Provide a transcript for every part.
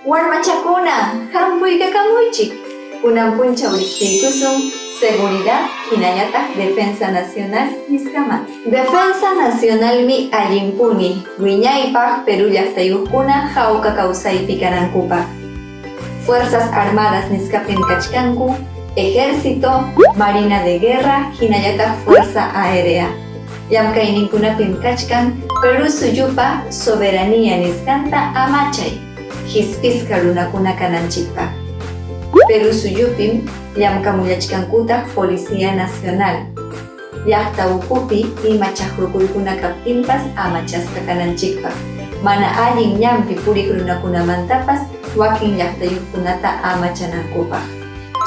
Warmachakuna, hampuykakamuychik! Kunan punchaw riqsiykusun Seguridad hinallataq Defensa Nacional nisqamanta. Defensa Nacionalmi allinpuni wiñaypaq Perú llaqtayuqkuna hawka kawsaypi kanankupaq. Fuerzas Armadas nisqapim kachkanku Ejército, Marina de Guerra hinallataq Fuerza Aérea. Llamkayninkunapim kachkan Perú suyupa soberanía nisqanta amachay, qispisqa runakuna kananchikpaq. Perú suyupim llamkamullachkankutaq Policía Nacional, llaqta ukupi ima chaqrukuykuna kaptinpas amachasqa kananchikpaq, mana allin ñanpi puriq runakunamantapas wakin llaqtayuqkunata amachanankupaq.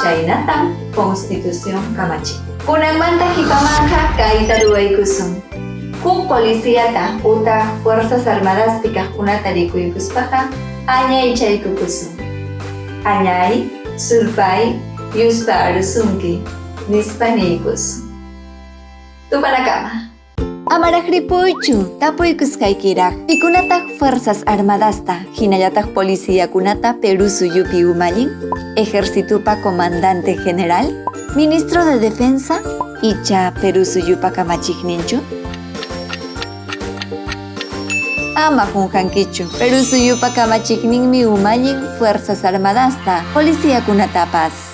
Chaynatam Constitución kamachin. Kunanmanta qipamanqa kayta ruwaykusun. Huk policiata utaq Fuerzas Armadaspi kaqkunata rikuykuspaqa añaychaykukusun. Añay, surpay, yuspa arusunki, nispa niykusun. Tupanakama. Amaraq ripuychu, tapuykusqaykiraq. Pikunataq Fuerzas Armadasta, hinallataq policiakunata Perú suyupi umallin? Ejercitupa comandante general? Ministro de Defensa? Icha Perú suyupa kamachiqninchu? Ama qunqankichu, Perú suyupa kamachiqninmi umallin Fuerzas Armadasta, policiakunatapas.